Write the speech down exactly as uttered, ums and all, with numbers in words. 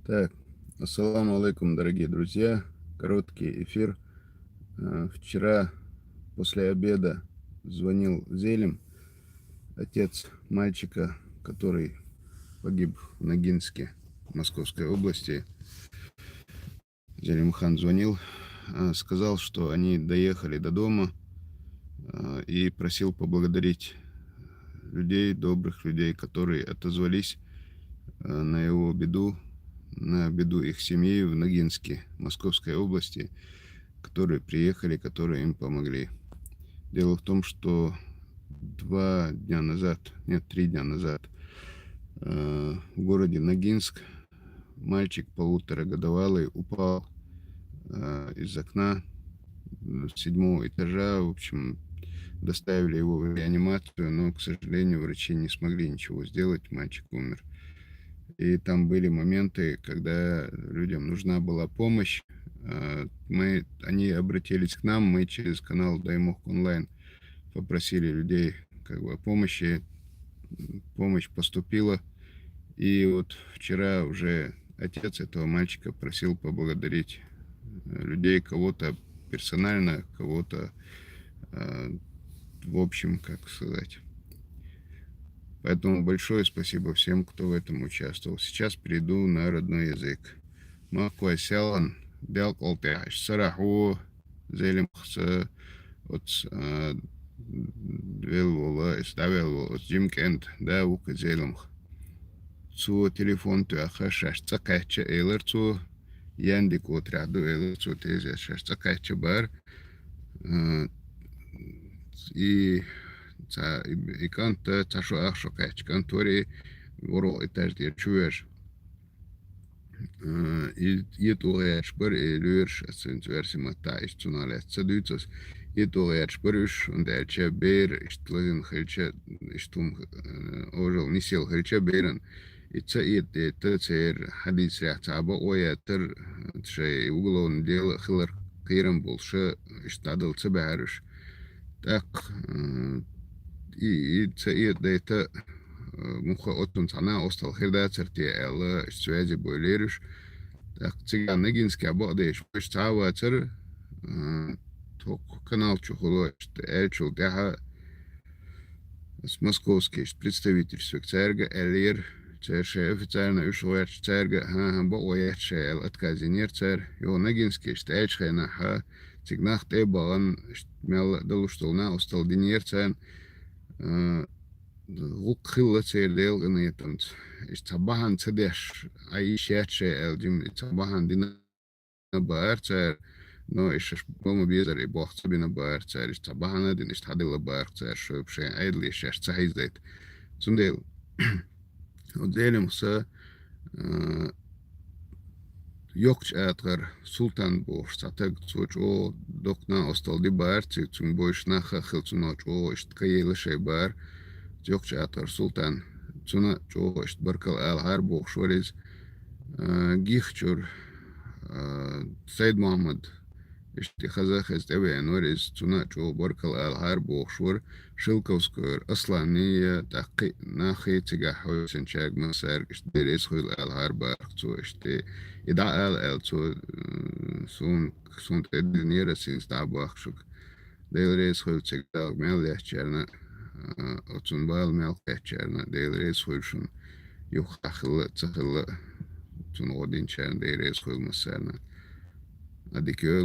Так, ассаламу алейкум, дорогие друзья. Короткий эфир. Э, Вчера после обеда звонил Зелим, отец мальчика, который погиб в Ногинске Московской области. Зелимхан звонил, э, сказал, что они доехали до дома, э, и просил поблагодарить людей, добрых людей, которые отозвались э, на его беду, на беду их семьи в Ногинске Московской области, которые приехали, которые им помогли. Дело в том, что два дня назад, нет, три дня назад, э, в городе Ногинск мальчик полуторагодовалый упал э, из окна седьмого этажа. В общем, доставили его в реанимацию, но, к сожалению, врачи не смогли ничего сделать, мальчик умер. И там были моменты, когда людям нужна была помощь. Э, Мы, они обратились к нам, мы через канал Даймох Онлайн попросили людей как бы о помощи. Помощь поступила. И вот вчера уже отец этого мальчика просил поблагодарить э, людей, кого-то персонально, кого-то э, в общем, как сказать. Поэтому большое спасибо всем, кто в этом участвовал. Сейчас перейду на родной язык. Маква сялан, дял колтяш, сараху, Зелимха, оц, э, вел вола, ис да вел вола, оц Джимкент, да, вук Зелимха. Цо телефон тоьхаш, шаш цӀа кхаьчча, элар цо, Яндик отряду, элар цо, тезет шаш цӀа кхаьчча бар. Э, И ца и кӀант, ца шо ах шо кхаьчча кӀант вари, ворхӀ этаж тӀера чу веш. Э, И, и тӀогӀераш бар, и лоьраш, аса цуьнца верси матта, иштта цунах лаьцна ца дуьйцу аса. И тӀогӀераш бар уьш, хӀунда аьлча бер, иштта лазина хилча, иштта хӀума, э, ожал нисъелла хилча беран. И ца эта, эта церан хьадисрех цхьа бакъо яцар, шайн уголовное дело хилар кхерам болуш, иштта дӀадала ца баьхьар уьш. ТӀаккха, э, и, и ца эта дайта, э, муха оццунца хьана остал хир дацар те аьлла, иштта связи бойла лераш. ТӀаккха цигахь Ногинскехь бакъдеш, уьш цхьа а вацар, э, тхо канал чу хуьлу, иштта аьллачул тӀаьхьа, Ас московский представительстве цаьрга аьллера, цара шайн официально уьш гӀоьрташ цаьрга, хӀан-хӀан, бакъо яц шайн аьлла, отказийнера цара. Йо, Ногинский аьллачу хенахь, цига нах тӀе а бахана, мел далуш долу накъосталла динера царна, а, гӀуллакх хилла церан делкъанетамца. Иштта цхьа бахьана ца деш, Ӏа йиш яц шайн аьлла, жимма цхьа бахьана дина бара цара, но и шаьш бан ма безара, и болх ца бина бара цара, иштта цхьа бахьана а дина, иштта хьаделла бара цара, шоьга шайн Ӏедале шаьш ца хьийзадайта. Цундела, оцу Зелимхас, а, Йоккхачу АтагӀара Султан бохуш цхьа стаг, цо чӀогӀа доккха накъосталла ди бара, цига цуьнан бевзаш нах а хилла, цунах чӀогӀа иштта кхайкхийна шайн бара. Йоккхачу АтагӀара Султан, цунна чӀогӀа иштта баркалла алахьара бохуш вара иза. А, Гихчуьра, а, Сайд-Мохьмад, иштта хаза а хеза тӀевеана вара иза, цунна чӀогӀа баркалла алахьара бохуш вара. Шелковскойра Асланний я, тӀаккха кхин а нахе цигахь хьовсинчаьрга массаьрга иштта Дела реза хуьлда алахьара бара цо иштта. И дӀаала аьлла цо, м, суна, суна тӀедиллинера ас иза дӀа а бохкуш. Дела реза хуьлда цига мел лаьцначарна, а, оцунна бала мел кхаьчначарна, Дела реза хуьлда шуна. Юххехь хилла а, ца хилла а, цунна гӀо динчарна Дела реза хуьлда массарна. Ӏа дика йойла,